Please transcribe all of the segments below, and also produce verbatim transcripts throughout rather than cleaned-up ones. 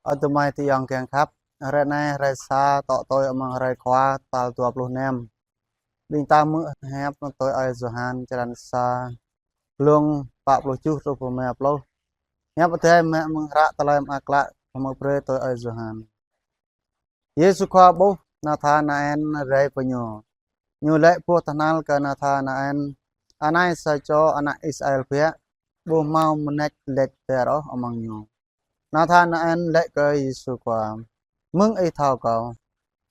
Ơ tơmai tơyŏng kiăng khăp, hrơi anai hrơi sa tŏ tui amăng hrơi Khua tal dua pluh năm. Ƀing ta hmư̆ hiăp tui Ơi Yôhan črăn sa, glông pă pluh tơjuh truh pơ rơma pluh. Hiăp Adai mă mơ̆ng hră Tơlơi Mơak Klă pơmơ̆ brơi tui Ơi Yôhan. Yêsu Khua ƀuh Nathanael rai pơ ñu. Ñu laĭ boh tơhnal kơ Nathanael: Anai sa čô ană Israel biă, ƀu hmâo mơneč leč der ôh amăng ñu. Nathanael laĭ kơ Yêsu Khua: Mơ̆ng ih thâo kâo?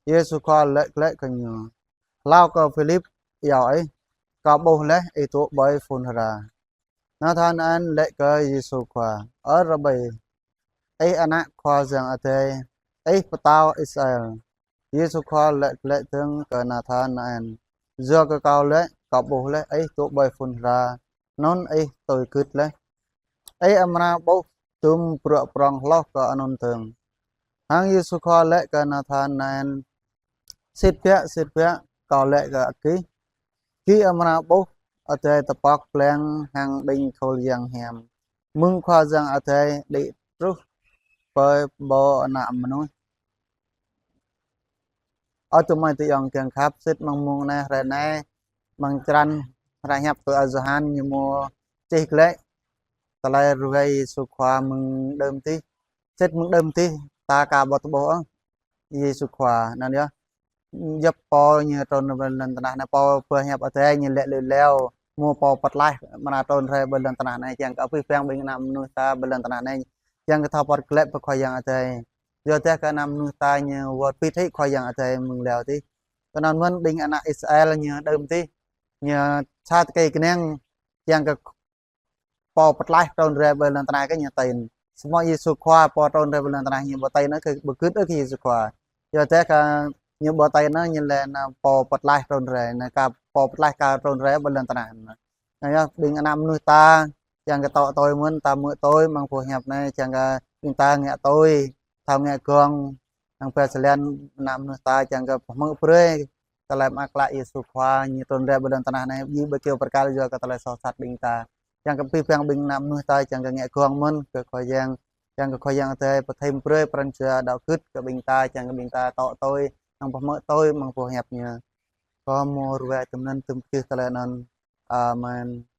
Yêsu Khua laĭ glaĭ kơ ñu: Hlâo kơ Philip iâu ih, kâo ƀuh laih ih dŏ ƀơi phun hra. Nathanael laĭ kơ Yêsu Khua: Ơ Rabbi, ih Ană Khua Yang Adai, ih Pơtao Israel. Yêsu Khua laĭ glaĭ dơ̆ng kơ Nathanael: Yua kơ kâo laĭ, kâo ƀuh laih ih dŏ ƀơi phun hra, anŭn ih tui gưt laih. Ih amra ƀuh dŭm bruă prŏng hloh kơ anŭn dơ̆ng. Hăng Yêsu Khua laĭ kơ Nathanael: Sĭt biă, sĭt biă, kâo laĭ kơ gih, gih amra ƀuh Adai tơpŏk pleng hăng ƀing khul yang hiam, mơ̆ng Khua Yang Adai đĭ truh pơ Pô Ană Mơnuih. Ơ tơmai tơyŏng kiăng khăp, sĭt mơ̆ng mông anai hrơi anai, mơ̆ng črăn hră hiăp tui Ơi Yôhan ñu mơ̆ čih glaĭ tơlơi ruai Yêsu Khua mơ̆ng đưm tih. Sĭt mơ̆ng đưm tih ta aka ƀu tơƀuh ôh Yêsu Khua. Anŭn yơh, djŏp pô ñu trŭn rai pơ lŏn tơnah anai, pô pơhiăp Adai ñu laĭ lui leo, mơ̆ pô pơtlaih amra trŭn rai pơ lŏn tơnah anai, kiăng kơ abih bang ƀing ană mơnuih ta pơ lŏn tơnah anai kiăng kơ thâo pơ̆t glaĭ pơ Khua Yang Adai. Yua dah kơ ană mơnuih ta ñu wơ̆t pĭt hĭ Khua Yang Adai mơ̆ng leo tih. Kơ anŭn mơ̆n ƀing ană Israel ñu đưm tih, ñu sa tơkai kơnang kiăng kơ pô pơtlaih trŭn rai pơ lŏn tơnah kơ ñu tin. Samơ̆ Yêsu Khua pô trŭn rai pơ lŏn tơnah ñu ƀu tin ôh, kơ ƀu gưt ôh kơ Yêsu Khua. Yua dah kơ ñu ƀu tin ôh, ñu laĭ anŭn pô pơtlaih trŭn rai, anŭn kơ pô pơtlaih kơ trŭn rai pơ lŏn tơnah. Anŭn yơh, ƀing ană mơnuih ta kiăng kơ tŏ tui mơ̆n, ta hmư̆ tui amăng boh hiăp anai, kiăng kơ ƀing ta ngă tui, thâo ngă gơ̆ng, hăng pơslen ană mơnuih ta kiăng kơ pơmơ̆ brơi Tơlơi Mơak Klă Yêsu Khua ñu trŭn rai pơ lŏn tơnah anai, ƀu djơ̆ ƀu kơyâo pơkăl yua kơ tơlơi soh sat ƀing ta. Kiăng kơ abih bang ƀing ană mơnuih ta kiăng kơ ngă gơ̆ng mơ̆n kơ Khua Yang, kiăng kơ Khua Yang Adai pơthim brơi pran jua đaŏ gưt kơ ƀing ta, kiăng kơ ƀing ta tŏ tui, hăng pơmơ̆ tui amăng boh hiăp ñu. Kâo mơ̆ ruai tơm anŭn, tơm kih tơlơi anŭn. Amen.